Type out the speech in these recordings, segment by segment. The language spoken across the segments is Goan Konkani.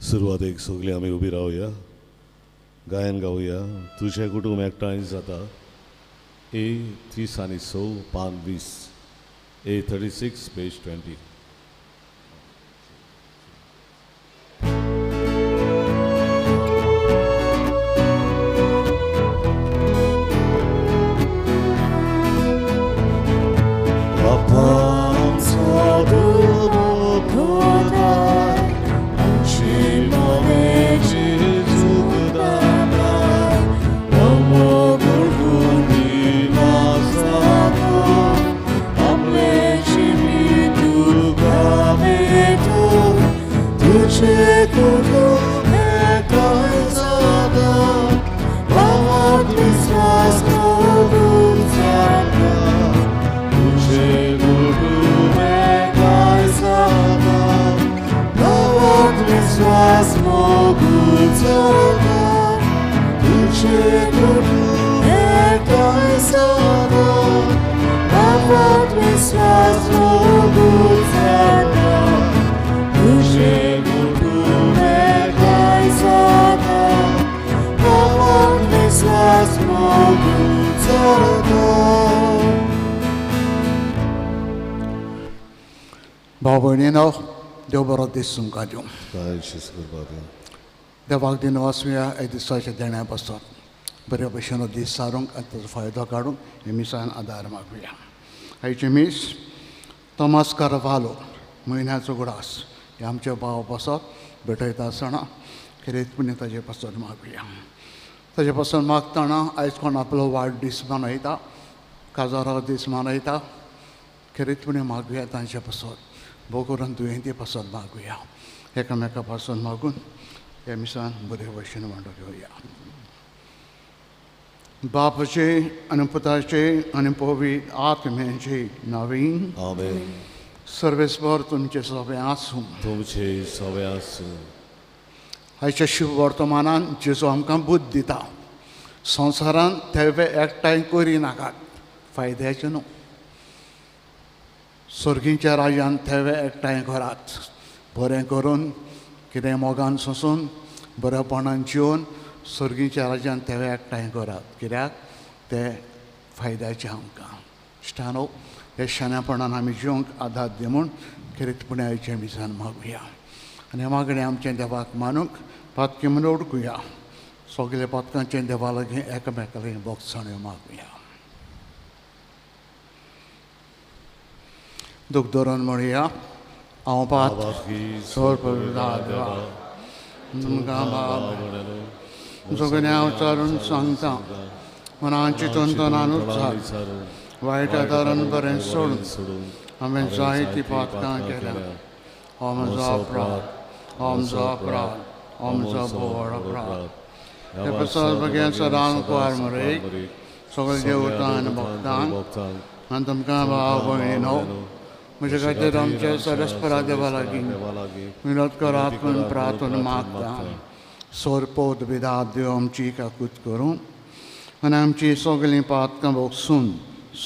सुरवातेक सगळीं आमी उबी रावया, गायन गावया. तुजें कुटुंब एकठांय जाता. ए 30 आनी 6 पान 20, ए 36 पेज 20. भाव भयणीनो, देव बरो दीस तुमकां दिवं. देवाक दिन वचुया हे दिसाच्या देण्या पासून बरे भशेन दीस सारूंक आनी ताचो फायदो काडूंक हे मिसान आदार मागुया. आयचें मीस तोमास कार्वालो म्हयन्याचो गुडास हे आमच्या भाव पासत भेटयता आसतना खेरीतपणी ताजे पासून मागुया. ताजे पासून मागतना आयज कोण आपलो वाडदीस मनयता, काजारा दीस मनयता, खेरीतपणी मागुया तांचे पासत, भोव करून दुयेंती पासून मागुया. एकामेका पासून मागून हे मिसान बरे भशेन मांडून घेवया. बापाचे आनी पुताचे आनी पवित्र आत्म्याचे नांवान आमेन. सर्वेस्पर तुमचे सगळे आसूं. तुमचे सगळे आसूं. आयच्या शुभ वर्तमानान जेजू आमकां बुद्द दिता, संवसारान थेवे एकठांय करी नाकात, फायद्याचें न्हू. सर्गीच्या राजान थेवे एकठांय करात, बरें करून कितें मोगान सोंसून बरेपणान जिवन सर्गीच्या राजान थेवे एकठांय करात, कित्याक ते फायद्याचें आमकां. इश्टानो, हे शाण्यापणान आमी जिवंक आदार दी म्हूण खेरीतपणी आयचें मिसान मागुया आनी मागणें आमचें देवाक मानूंक पातकी म्हणून उडकुया. सगल्या पातकांचें देवा लागीं एकामेका लागीं बोगसाण्यो मागुया. दूख धरून म्हणया, हांव पात सोर देवा तुमकां बाब सगळें हांव चारून सांगता, मनान चिंतून तनान उच्चार वायट आदारान बरें सोडून हांवें जायतीं पातकां केल्या. हो म्हजो अपराध, हो म्हजो अपराध, हो म्हजो भोव अपराध. हे पसत भगेन सदां कुवार मरेक सगळे देवतां आनी भक्तांक आनी तुमकां भाव भयणीनो म्हजे खातीर आमच्या सरस्परा देवा लागीं विनोद करात म्हूण प्रार्थना मागता. सोरपोत बिदात देव आमची काकूत करूं आनी आमची सगळीं पातकां भोगसून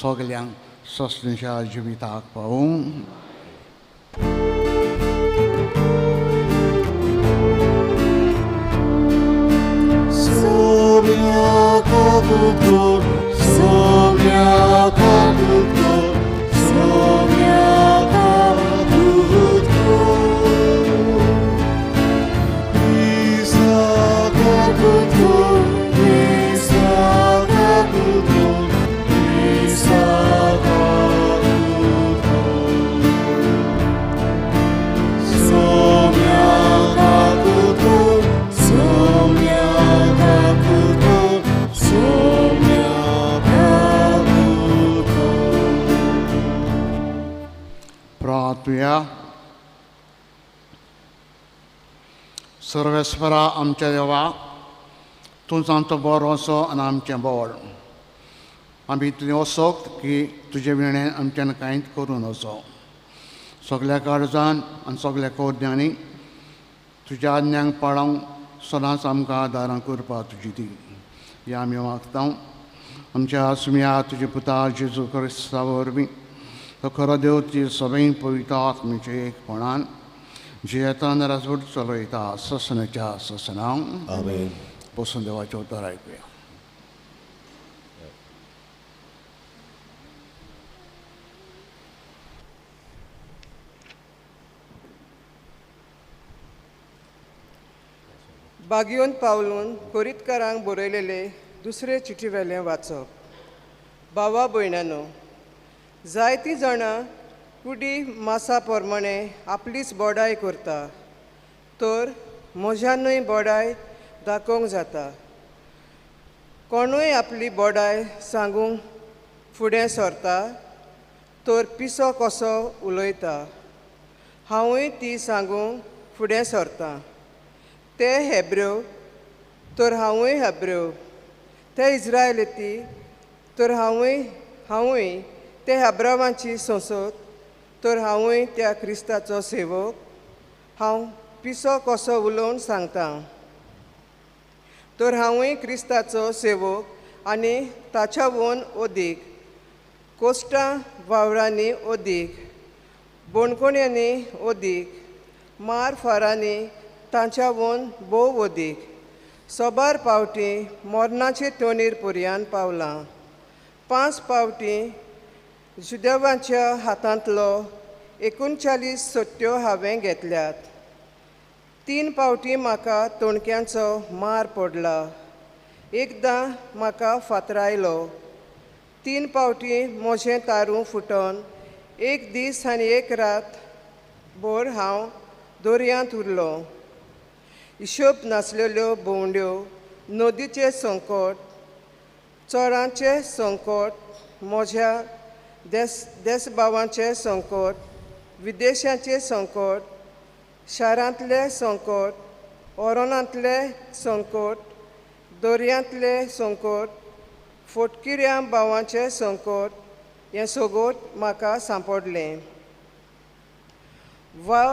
सगल्यांक ससणेच्या जिविताक पावूं. सर्वेस्परा आमच्या देवा, तूंच आमचो बरो असो आनी आमचें बळ. आमी इतलें वसोक की तुजे विणें आमच्यान कांयच करूं नजो. सगल्या काळजान आनी सगल्या कोज्ञांनी तुज्या आज्ञांक पाळोवंक सदांच आमकां आदारां करपा तुजी ती हे आमी मागता. आमच्या आसम्या तुजे पुता जेजू क्रिस्ता वरवीं तो खरो देव तुजे सगळीं पवित्र आत्म्याचे एकपणान जियेतान राजवट चलयता ससनाच्या ससना. आमेन. बसून देवाचें उतर आयकुया. बागयोन पावलून कोरीतकारांक बरयलेले दुसरे चिठी वेलें वाचप. भावा भयणानो, जायतीं जाणां कुडी मासा प्रमाणे आपलीच बडाय करता, तर म्हज्यानूय बडाय दाखोवंक जाता. कोणूय आपली बडाय सांगूंक फुडें सरता तर पिसो कसो उलयता. हांवूय ती सांगूंक फुडें सरता. ते हेब्रेव तर हांवूय हेब्रेव, ते इज्रायलती तर हांवूय, ते हेब्रावांची संसद तर हांवूय त्या क्रिस्ताचो सेवक. हांव पिसो कसो उलोवन सांगता, तर हांवूय क्रिस्ताचो सेवक आनी ताच्यावून अदीक कोश्टां वावरांनी अदीक, बोणकोण्यांनी अदीक, मार फारांनी तांच्यावून भोव अदीक, सोबार पावटी मरणाचे तोणीर पर्यान पावलां. 5 पावटी जुदेवांच्या हातांतलो 39 सट्ट्यो हांवें घेतल्यात. 3 पावटी म्हाका तोणक्यांचो मार पडला. एकदां म्हाका फातरायलो. 3 पावटी म्हजें तारूं फुटोन 1 दीस आनी 1 रात भर हांव दर्यांत उरलो. हिशोब नासलेल्यो भोंवड्यो, नदीचें संकट, चोरांचें संकट, म्हज्या देसभावांचें संकट, विदेशांचें संकट, शारांतलें संकट, ओरोनांतलें संकट, दर्यांतलें संकट, फोटकिऱ्या भावांचें संकट, हें सगळें म्हाका सांपडलें. वा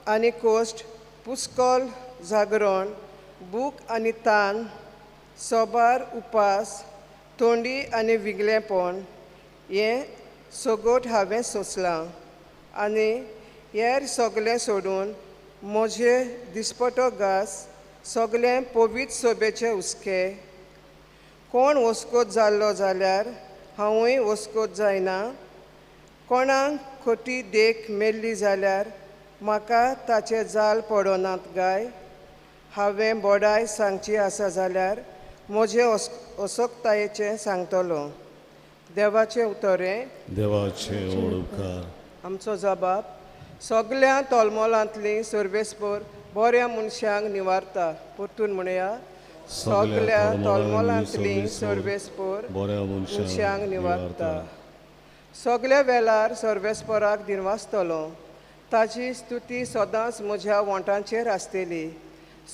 आनी कोश्ट, पुस्कोल जागरण, भूक आनी तान, सोबार उपास, थंडी आनी विगलेंपण, हें सगळें हांवें सोंसलां. आनी हेर सगळें सोडून म्हजे दिसपटो घास सगळें पवित्र सोबेचे हुस्के. कोण वस्कोत जाल्लो जाल्यार हांवूय वस्कोत जायना. कोणाक खोटी देख मेल्ली जाल्यार म्हाका ताचें जाल पडनात गाय. हांवें बडाय सांगची आसा जाल्यार म्हजे असक्तायेचें सांगतलो. देवाचें उतरें. देवाचें उपकार. आमचो जबाब. सगळ्या तोलमोलांतली सर्वेस्पर बऱ्या मनशांक निवारता. परतून म्हणया, सगळ्या तोलमोलांतली सर्वेस्पर बऱ्या मनशांक निवारता. सगळ्या वेळार सर्वेस्पराक दिनवासतलो. ताची स्तुती सदांच म्हज्या वोंटांचेर आसतली.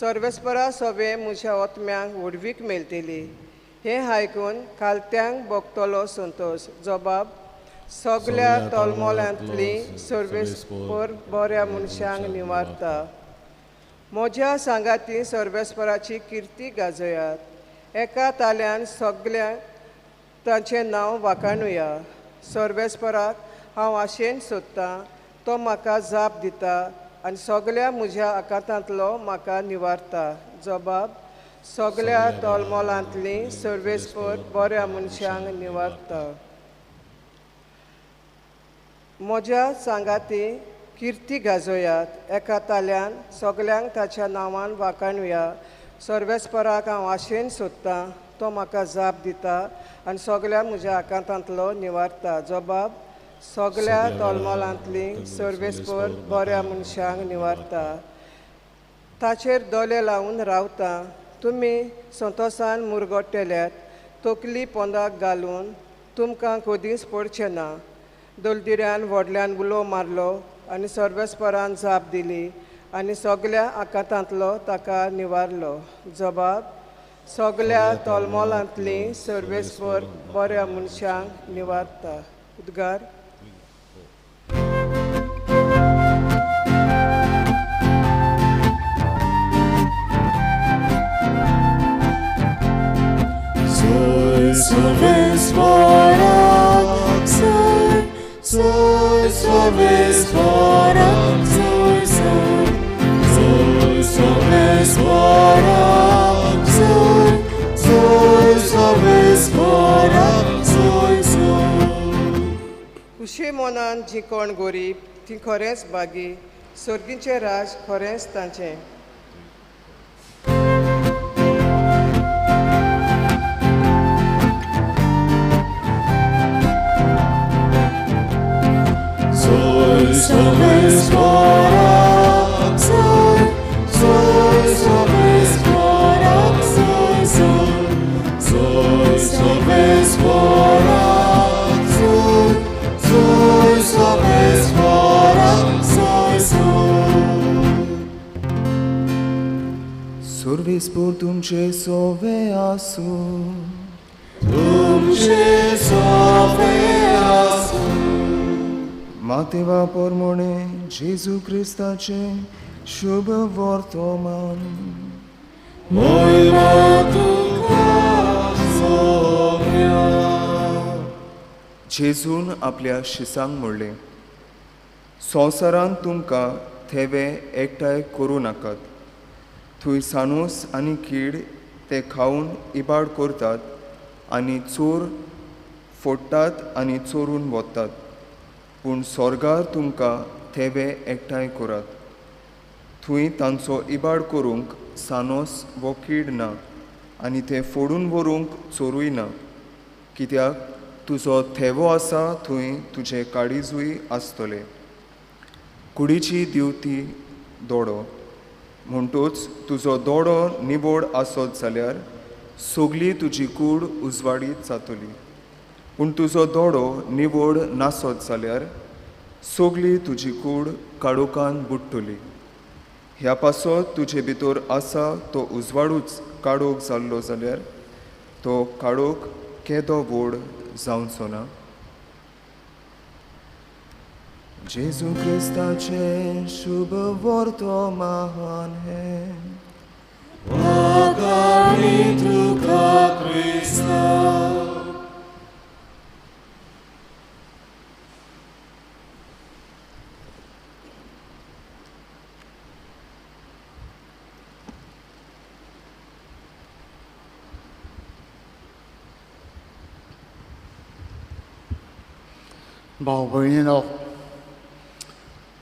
सर्वेस्परा सगळें म्हज्या आत्म्यांक व्हडवीक मेळटली. हें आयकून कालत्यांक भोगतलो संतोश. जबाब. सगळ्या तोलमोलांतली सर्वेस्पर बऱ्या मनशांक निवारता. म्हज्या सांगाती सर्वेस्पराची किर्ती गाजयात. एका ताल्यान सगळ्या तांचें नांव वाखाणुया. सर्वेस्पराक हांव आशेन सोदतां, तो म्हाका जाप दिता आनी सगळ्या म्हज्या आकांतांतलो म्हाका निवारता. जबाब. सगळ्या तोलमोलांतली सर्वेस्पर बऱ्या मनशांक निवारता. म्हज्या सांगाती किर्ती गाजोयात. एका ताल्यान सगळ्यांक ताच्या नांवान वाखाणुया. सर्वेस्पराक हांव आशेन सोदतां, तो म्हाका जाप दिता आनी सगळ्या म्हज्या आकांतांतलो निवारता. जबाब. सगळ्या तोलमोलांतली सर्वेस्पर बऱ्या मनशांक निवारता. ताचेर दोळे लावन रावता. तुमी संतोसान मुरगट्टेल्यात. तकली पोंदाक घालून तुमकां कदींच पडचें ना. दलदिऱ्यान व्हडल्यान उलो मारलो आनी सर्वेस्परान जाप दिली आनी सगळ्या आकांतांतलो ताका निवारलो. जबाब. सगळ्या तोलमोलांतली सर्वेस्पर बऱ्या मनशांक निवारता. उद्गार. Soy, soy, soy, soy, soy, soy. शुद्धी मनान जीं कोण गरीब तीं खरेंच भागी, सर्गीचें राज खरेंच तांचें. सर्वेस्पोर तुमचे सोवे आसूं, तुमचे सोवे आसूं. मातेवा पोरमोणे जेजू क्रिस्ताचे शुभ वर्तमान. मोयमा तुका सोव्या. जेजून आपल्या शिसांक म्हणलें, संवसारांत तुमकां थेवे एकठांय करूं नाकात. थंय सानोस आनी कीड ते खावन इबाड करतात आनी चोर फोडटात आनी चोरून वतात. पूण स्वर्गार तुमकां थेवे एकठांय करात. थंय तांचो इबाड करूंक सानोस वो कीड ना आनी ते फोडून व्हरूंक चोरूय ना. कित्याक तुजो थेवो आसा थंय तुजें काळीजूय आसतलें. कुडीची दिवती दोडो, म्हणटूच तुजो दोडो निवड आसत जाल्यार सगली तुजी कूड उजवाडीत जातली. पूण तुजो दोडो निवड नासत जाल्यार सगली तुजी कूड काळोखान बुडटली. ह्या पासत तुजे भितर आसा तो उजवाडूच काळोख जाल्लो जाल्यार तो काळोख केदो व्हड जावचो ना. जेजू क्रिस्ताचें शुभ वर्तमान हें. वागाणी तुका क्रिस्ता. भाव भयणीनो,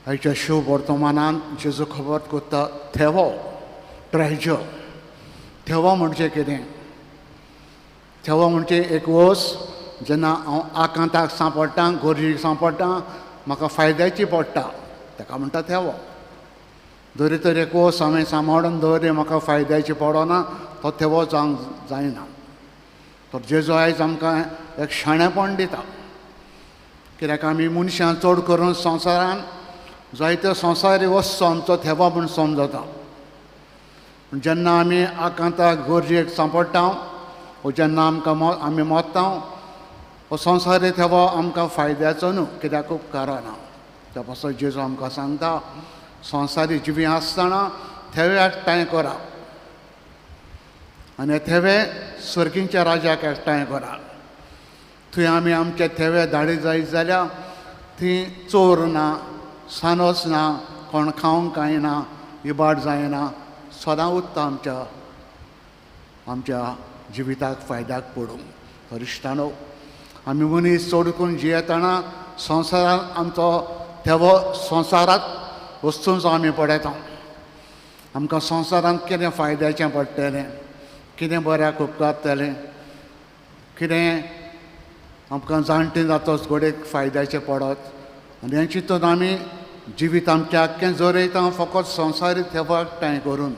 आयच्या शुभ वर्तमानान जेजू खबर करता थेवो, ट्रेजर. थेवो म्हणजे कितें? थेवो म्हणजे एक वस जेन्ना हांव आकांताक सांपडटा, गरजेक सांपडटा, म्हाका फायद्याची पडटा, ताका म्हणटा थेवो. दरी तर एक वस हांवें सांबाळून दवरली म्हाका फायद्याची पडना, तो थेवो जावंक जायना. तर जेजू आयज आमकां एक शाणेपण दिता. कित्याक आमी मनशां चड करून संवसारान जायत्यो संवसारी वस्तू आमचो थेवो म्हूण समजता. पूण जेन्ना आमी आकांताक गरजेक सांपडटा वो जेन्ना आमकां आमी मरता, हो संवसारी थेवो आमकां फायद्याचो न्हू, कित्याक उपकारना. त्या पासत जेजू आमकां सांगता, संवसारी जिवी आसतना थेवे एकठांय करा आनी थेवे सर्गींच्या राजाक एकठांय करा. थंय आमी आमचे थेवे धाडी जायत जाल्यार थंय चोर ना, सानोस ना, कोण खावंक कांय ना, इबाड जायना, सदां उत्ता आमच्या आमच्या जिविताक फायद्याक पडूंक. तर इश्टानो, आमी मनीस चड करून जियेतना संवसारान आमचो थेवो संवसारांत वस्तूंचो आमी पळयता. आमकां संवसारांत कितें फायद्याचें पडटलें, कितें बऱ्याक उपकारतलें, कितें आमकां जाणटें जातच घडयेक फायद्याचें पडत, आनी हें चिंतून आमी जिवीत आमचें आख्खें जरयता फकत संवसारी थेवो एकठांय करून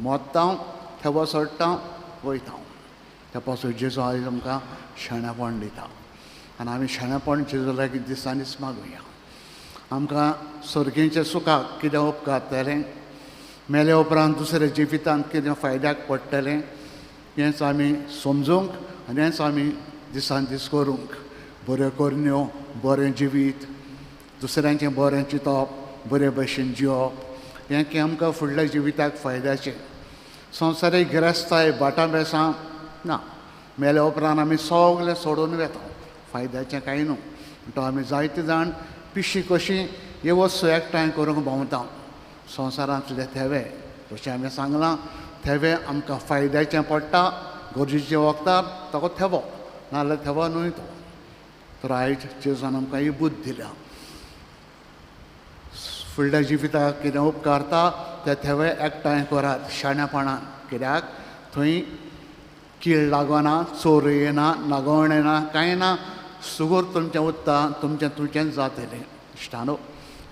मरता, थेवो सोडटा, वयता. त्या पासून जेजू आयज आमकां शाणेपण दिता आनी आमी शाणेपण जेजू लागीं दिसांनीच मागुया. आमकां सर्गींच्या सुखाक कितें उपकारतलें, मेले उपरांत दुसऱ्या जिवितांत कितें फायद्याक पडटलें, हेंच आमी समजूंक आनी हेंच आमी दिसान दीस करूंक. बऱ्यो करण्यो, बरें जिवीत, दुसऱ्यांचें बरें चिंतप, बरे भशेन जिवप, हें की आमकां फुडल्या जिविताक फायद्याचें. संवसारीक गिरेस्ताय, भाटां बेसां ना, मेल्या उपरांत आमी सगलें सोडून वेता, फायद्याचें कांय न्हू. म्हणटो आमी जायते जाण पिशी कशी हे वस्तू एकठांय करूंक भोंवता. संवसारांतले थेवे, जशें हांवें सांगलां, थेवे आमकां फायद्याचें पडटा गरजेचें वखदार ताका थेवो, नाजाल्यार थेवो न्हय तो. तर आयज जेजून आमकां ही बुद्द दिल्या, फुडल्या जिविताक कितें उपकारता तें थेवे एकठांय करात शाण्यापणान, कित्याक थंय कीळ लागना, चोर येना, नागवण येना, कांय ना, सुगूर तुमचें उत्ता, तुमचें तुमचेंच जातलें। इश्टानो,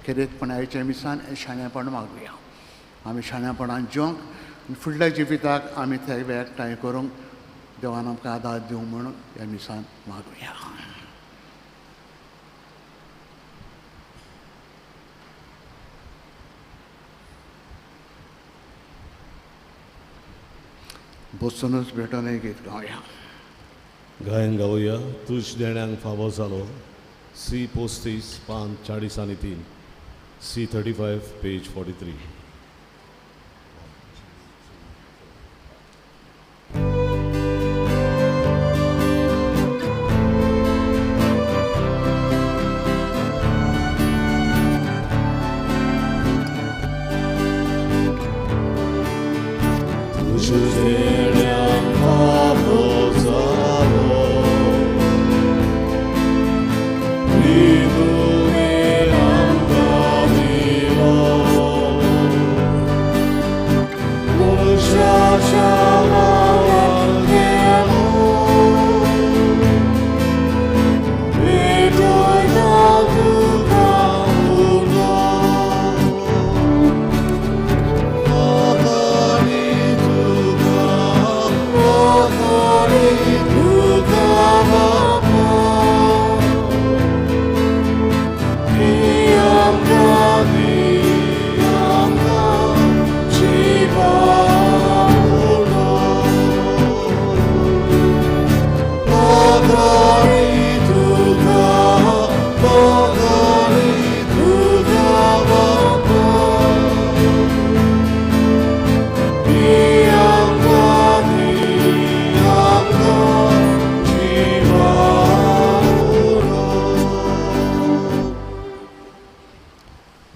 खेरीतपण आयच्या मिसान शाणेपण मागुया। आमी शाणेपणान जिवंक फुडल्या जिविताक आमी थेवे एकठांय करूंक देवान आमकां आदार दिवं म्हणून ह्या मिसान मागुया। बसूनच भेटून एक गीत गावया। गायन गावया तुज देण्यांक फावो जालो, सी 35 पान 43, सी 35 पेज 43।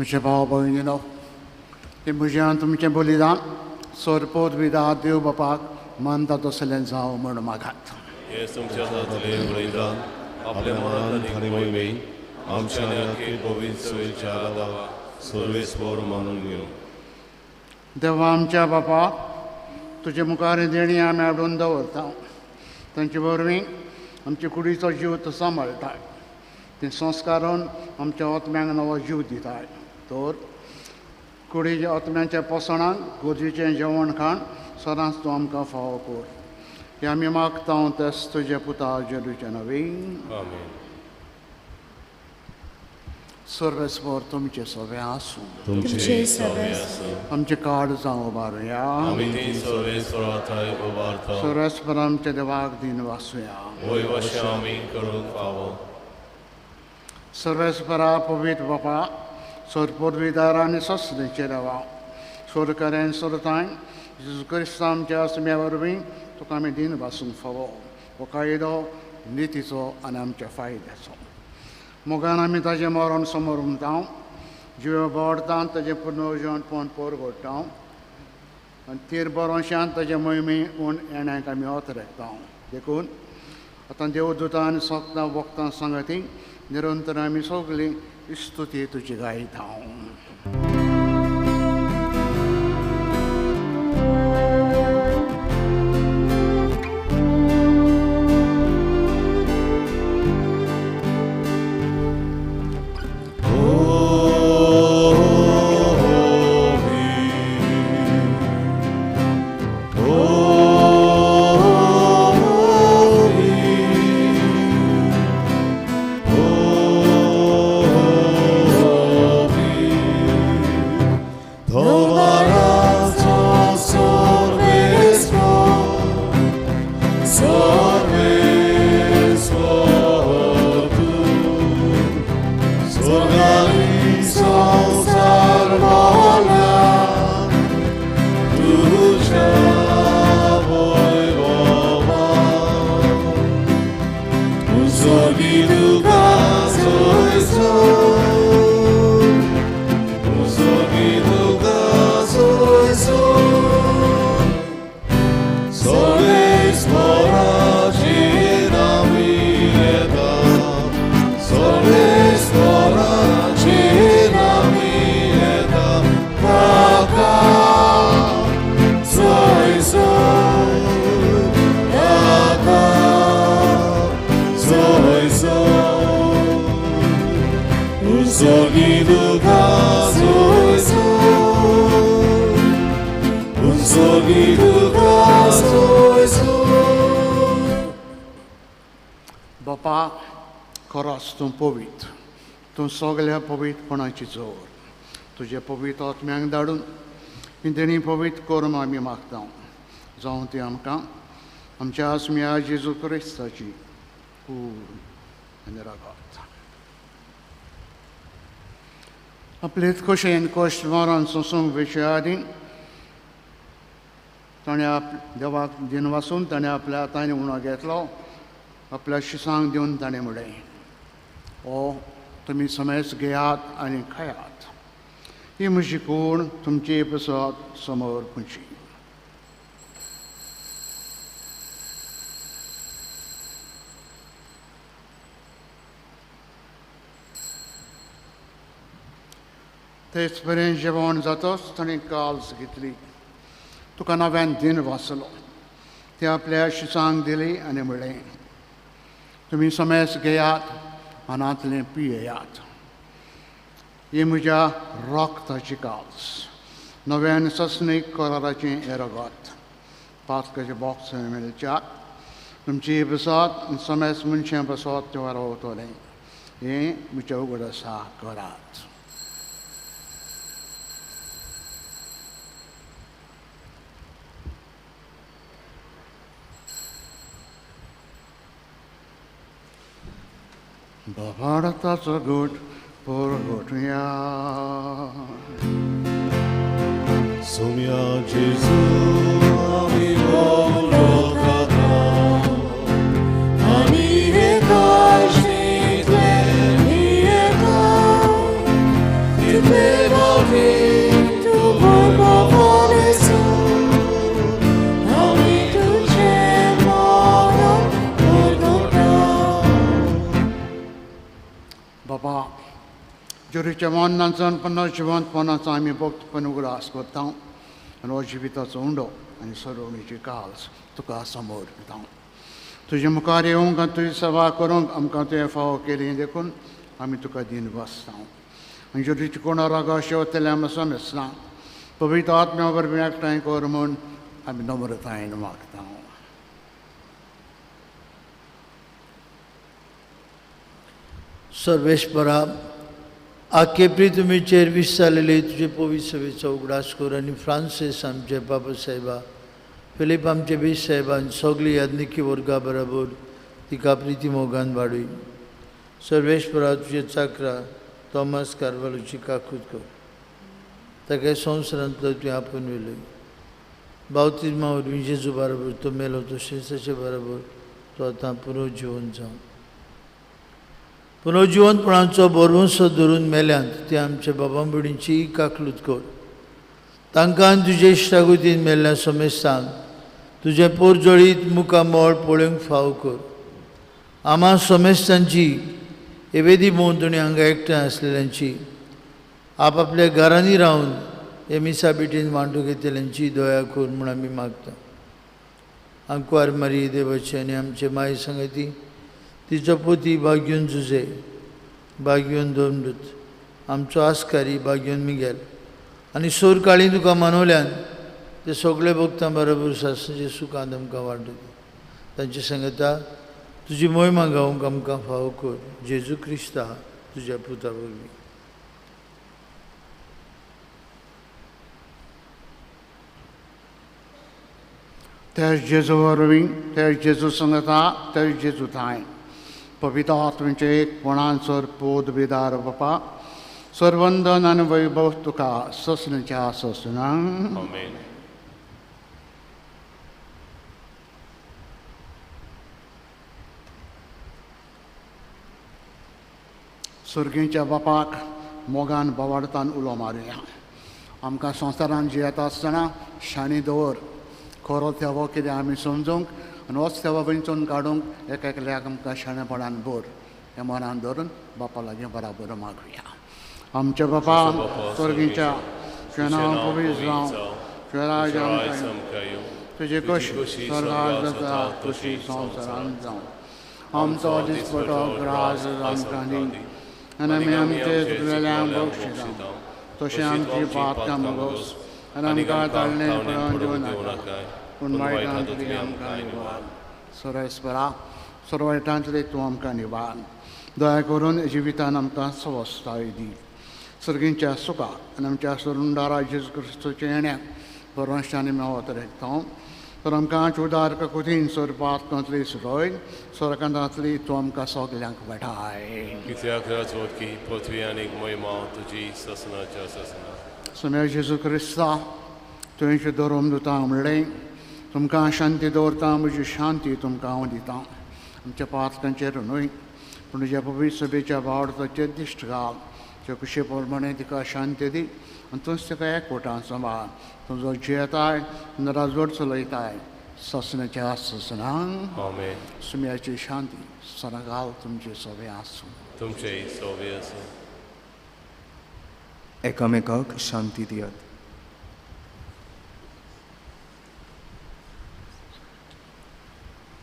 म्हजे भाव भयणीनो, ते म्हज्यान तुमचें बलिदान सोरपोत विदा देव बापाक मानता तसलें जावं म्हूण मागात। तुमच्या बलिदान आपल्या मनान आनी मोहिमेन आमच्या सर्वेस्पर मानून घेवं। देवा आमच्या बापा, तुजे मुखार देणी आमी हाडून दवरता, तांचे वरवीं आमचे कुडीचो जीव तो सांबाळटाय, ते संस्कारान आमच्या आत्म्यांक नवो जीव दिताय। तर कुडीच्या आत्म्यांच्या पोसणाक गरजेचें जेवण खाण सदांच तूं आमकां फावो कर, हें आमी मागता तेच तुजे पुता जेजूचे नवीन। सर्वेस्पर तुमचे सगळे आसूं, आमचे कार्ड जावं उबारुया, सर्वेस्पर आमच्या देवाक दिन वासूया। सर्वेस्परा पवित्र बापा, सोरपोरविदार आनी सोसलेचे देवा, सोरकऱ्यान सोरताय जेजू क्रिस्तांव आमच्या आसम्या वरवीं तुका आमी दिन भासूंक फावो। हो कायदो नितीचो आनी आमच्या फायद्याचो। मोगान आमी ताजें मरण समोर उमता, जिवे बोडता ताजें पुनर्जीवनपण पोरगोडटा आनी तीर बरोशान ताजे मोहिमे उण येण्याक आमी अतरेकता। देखून आतां देवदूतां आनी सोगतां वखदां सांगती निरंतर आमी सगळीं स्तुती तुजी गायता। Oh, खरोच तूं पवित्र, तूं सगल्या पवित्रपणाची जोर. तुजे पवित्र आत्म्यांक धाडून ही देणी पवित्र करून आमी मागता, जावं ती आमकां आमच्या आसम्या जेजू क्रिस्ताची कूड आनी रगत. आपले खोशयेन कश्ट मरण सोंसूंक वेचे आदीं ताणें आप देवाक दिनवासून ताणें आपल्या हातांनी उणो घेतलो, आपल्या शिसांक दिवन ताणें म्हणलें, ओ तुमी समेज घेयात आनी खायात, ही म्हजी कूड तुमचे पसत समोर पुंची. तेच पर्यंत जेवण जातच ताणें काल्स घेतली, तुका नव्यान दिन वाचलो, ते आपल्या शिसांक दिली आनी म्हणलें, तुमी समेज घेयात मनांतलें पियेयात, ही म्हज्या रक्ताची काल्स, नव्यान ससनीक कराराचें हें रगत, पातकाचें बॉक्स मेळच्या तुमची बसत समेज मनशां बसत तें रावतलें, हें म्हज्या उगडासा करात. भारताचो गोट पोरगोटया सोम्या जेजू आमी बोलता आमी हे काशेंतले येता तितले बाबी तूं भरपावलेसो आमी तुजें मरण पोरगोटा. बाबा ज्योरीच्या मरणाचो आनी पन्नास जिवंतपणाचो आमी भक्तपण उगडास करता आनी हो जिविताचो उंडो आनी सरवणीची काल्स तुका समोर दिता. तुजे मुखार येवंक आनी तुजी सेवा करूंक आमकां तुवें फावो केली देखून आमी तुका दिन बसता. आनी ज्योरीची कोणा रागा शेवतल्या आमी समेसना पवित्र आत्म्या वरवीं एकठांय कर म्हूण आमी नम्रतायेन मागता. सर्वेश्वरा, आखे प्रितुमीचेर विसरलेले तुजे पवित्र सभेचो उगडास कर आनी फ्रांसीस आमचे बाबा साहेबा, फिलीप आमचे बीस साहेबान सगळी याज्ञिकी वर्गा बरोबर तिका प्रिती मोगान वाडय. सर्वेश्वरा, तुजे चाकरा थॉमस कार्वालोची काकूत कर, ताका संवसारांतलो तुवें आपोवन व्हेलय. बावतिज्मा वरवीं जेजू बरोबर तो मेलो तशेंच ताचे बरोबर तो आतां पुनर्जिवन जावं. पुनर्जिवनपणाचो भरवंसो धरून मेल्यांत ते आमच्या बाबा भयणींची काकलूत कर, तांकां तुजे इश्टागतीन मेल्ल्या समेस्तांक तुजें पोरजळीत मुखामळ पळोवंक फाव कर. आमा समेस्तांची एवेदी भोंवतणी हांगा एकठांय आसलेल्यांची आपआपल्या घरांनी रावन हे मिसा बेटीन वांटूंक घेतल्यांची दया कर म्हूण आमी मागता. आंकवार मारी देवाची आनी आमचे माय सांगती तिचो पोती बाग्यून जुजे, बाग्यून दोमदूत, आमचो आस्कारी बाग्यून मिगेल आनी सोर काळी तुका मनवल्यान ते सगळे भक्तां बरोबर सासणाचे सुखांत आमकां वांटू. तांचे सांगता तुजी मोहिमा गावंक आमकां फावो कर, जेजू क्रिस्ता तुज्या पुता वरवीं. त्या जेजू वरवीं, त्या जेजू सांगता, त्या जेजू थांय पवित्र आत्म्याचें एकपणान सर पोद बिदार बापा सर्वंदन आनी वैभव तुका ससनाच्या ससना. आमेन. सर्गीच्या बापाक मोगान बोवाळतान उलो मारुया. आमकां संवसारान जियेता आसतना शाणी दवर, खरो तेवो कितें आमी समजूंक आनी होच तेवो वेंचून काडूंक एक एकल्याक आमकां शाणेपणान भर हें मनान धरून बापा लागीं बराबर मागुया. आमच्या बापा सर्गीच्या, तुजें नांव पवित्र जावं, तुजें राज्य आमकां येवं, तुजी खोशी स्वर्गांत जाता तशी संवसारांत जावं. आमचो दिसपटो ग्रास आमकां दी आनी आमी आमचे चुकलेल्यांक बक्षिता तशें आमची पातकां भोगोस आनी आमकां ताळणे पडोवन दिवं नाका, पूण वायटांतली आमकां निवार. सर्वेस्परा, सर्व वायटांतली तूं आमकां निवार. दया करून जिवितान आमकां सवस्ताय दी. सर्गींच्या सुखाक आनी आमच्या सरुंडारा जेजू क्रिस्तूच्या येण्याक भरवंशांनी मेवत रेखता. तर आमकां उदार ककुतीन स्वरूपांतली सुरय स्वर्गांतली तूं आमकां सगल्यांक वाटाय. कित्याक राजवटकी पृथ्वी आनी महिमा तुजी ससनाच्या ससना. सोम्या जेजू क्रिस्ता तुवें धरून दिता म्हणलें तुमकां शांती दवरता, म्हजी शांती तुमकां हांव दितां. आमच्या पातकांचेर न्हय पूण तुज्या पवित्र सभेच्या भावार्थाचेर दिश्ट घाल. तुज्या कुशे प्रमाणें तिका शांती दी आनी तूंच तिका एकवटान सांबाळ. तुजो जियेताय राजवट चलयताय ससनाच्या ससनांक. आमेन. सुम्याची शांती सदांकाल तुमचे सवे आसूं. तुमचेय सवे आसूं. एकामेकाक शांती दियात.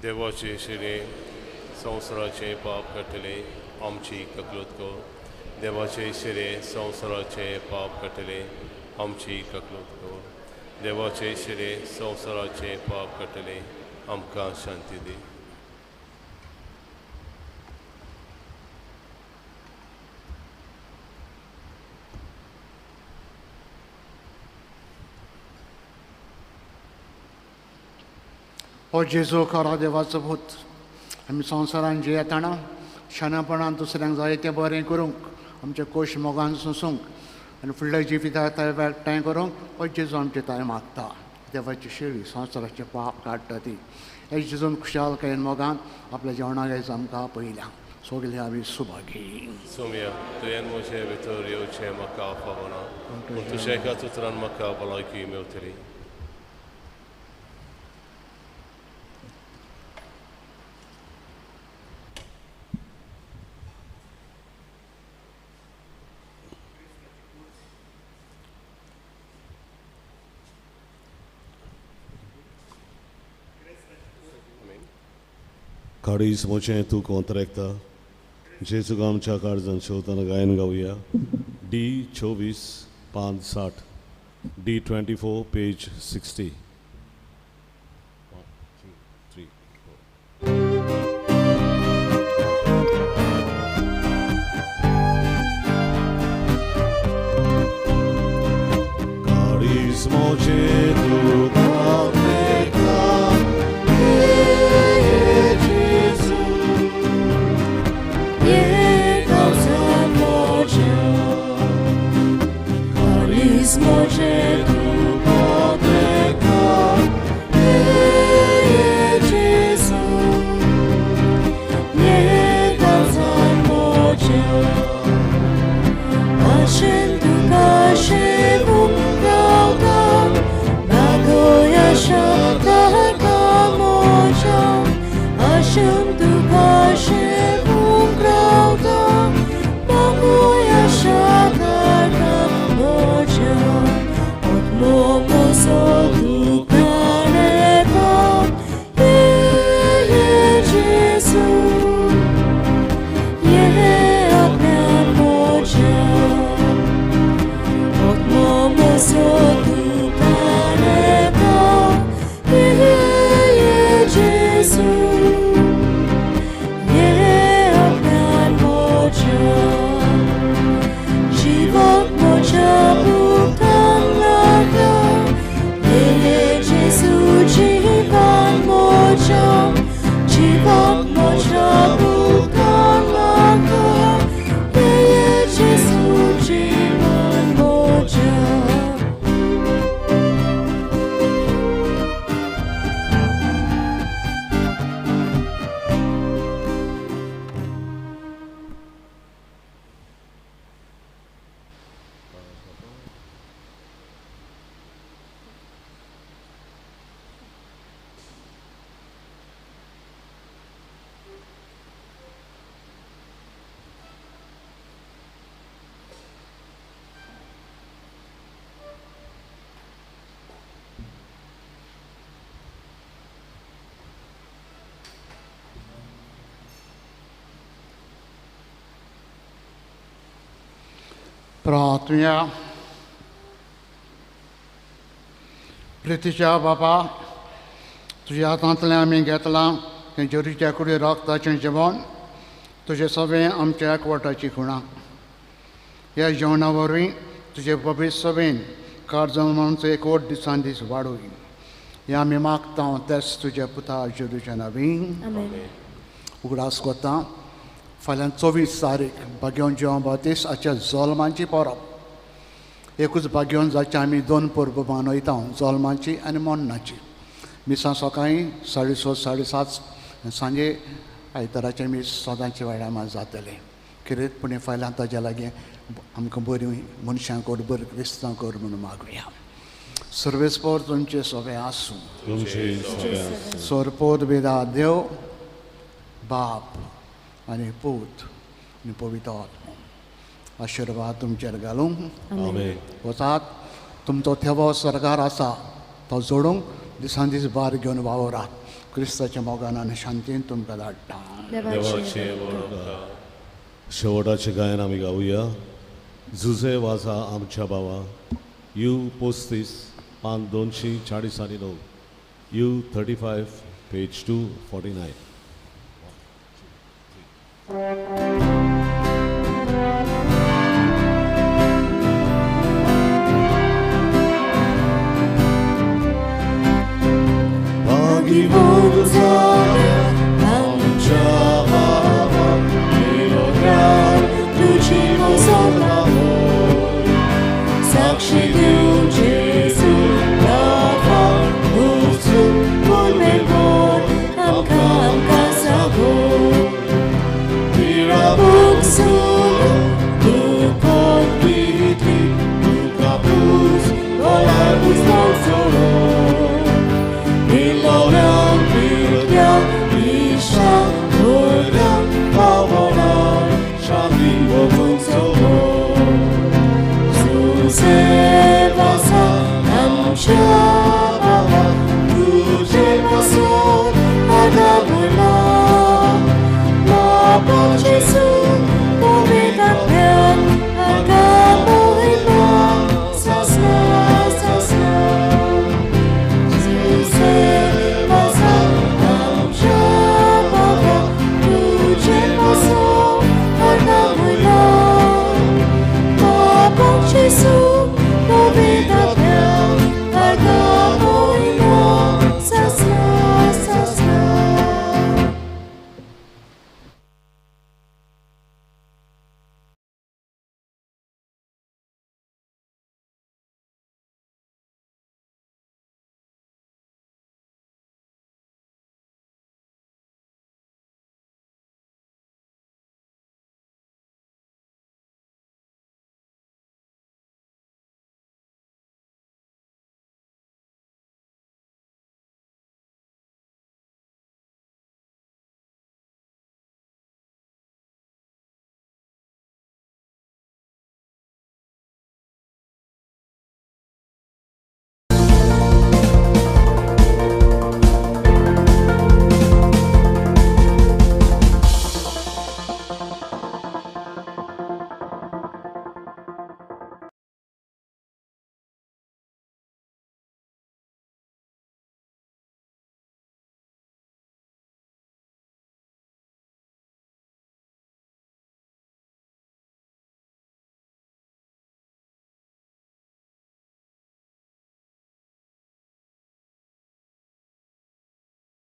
देवाचे शिरे संवसाराचें पाप काडटले आमची ककलूत कर. देवाचे शिरे संवसाराचें पाप काडटले आमची ककलूत कर. देवाचे शिरे संवसाराचें पाप काडटले आमकां शांती दी. हो जेजू खरो देवाचो भूत. आमी संवसारान जियेतना शाणेपणान दुसऱ्यांक जाय तें बरें करूंक, आमचे कोश मोगान सोंसूंक आनी फुडल्या जिविताक एकठांय करूंक हो जेजू आमचे ताय मागता. देवाची शेळी संवसाराचें पाप काडटा ती. हे जेजून खुशालकायेन मोगान आपल्या जेवणाक आयज आमकां पयल्या. सगळे आमी सुभागी. सोम्या तुवें म्हजे भितर येवचें म्हाका फावना, पूण तुज्या एकाच उतरान म्हाका भलायकी मेवतली. काडीस मोचें तूं कोंत्रेकता जेजूक आमच्या काळजान शेवतना गायन गावया. डी 24 5 60, डी 24 पेज 60. 1 2 3 4. काडीस मोचें तूं कोंत्रेकता Moje tu potreka, Jezu, nie dał moje, a się tu kasze bukałka, bagoja szataka moja, a się tu kasze bukałka, bagoja szataka moja. Momo so tu kaneko, ye Jesu, ye apna moja. Ot momo so tu kaneko, ye Jesu, ye apna moja. Život moja bukan laga, Jesu jivan moja, jivan moja bukan laga, Jesu jivan moja. प्रार्थना. प्रितीच्या बापा, तुज्या हातांतलें आमी घेतलां तें जेरूच्या कुडी रक्ताचें जेवण तुजे सगळें आमच्या एकवटाची खुणा. ह्या जेवणा वरवीं तुजे पवित्र सभेन कारजमांचो एकवट दिसान दीस वाडोय. ह्या आमी मागता तेच तुज्या पुता जेजूच्या नांवान. उगडास करता फाल्यां 24 तारीख भाग्योन जेवण बातीस हाच्या जोल्मांची परब. एकूच भाग्योन जाचे आमी 2 परबो मनयता, जोल्माची आनी मरणाची. मिसां सकाळीं 6:30 7:30 सांजे आयताराचें मीस सदांचे वेळार जातलें. कितें पूण फाल्यां ताज्या लागीं आमकां बरीं मनशां कर, बरीं क्रिस्तांव कर म्हणून मागुया. सर्वेस्पोर तुमचें सगळें आसूं. सोरपोत बेदा देव बाप आनी पूत आनी पवित्र आत्मो आशिर्वाद तुमचेर घालूंक. वचात, तुमचो थेवो सरकार आसा तो जोडूंक दिसान दीस भार घेवन वावरात. क्रिस्ताच्या मोगान आनी शांतीन तुमकां धाडटा. शेवटाचें गायन आमी गावया. जुजे वाजा आमच्या बाबा, you 35 पान 249, you 35 page 249. आमच्या बाबा तुजी मोसोना साक्षी दिवचे.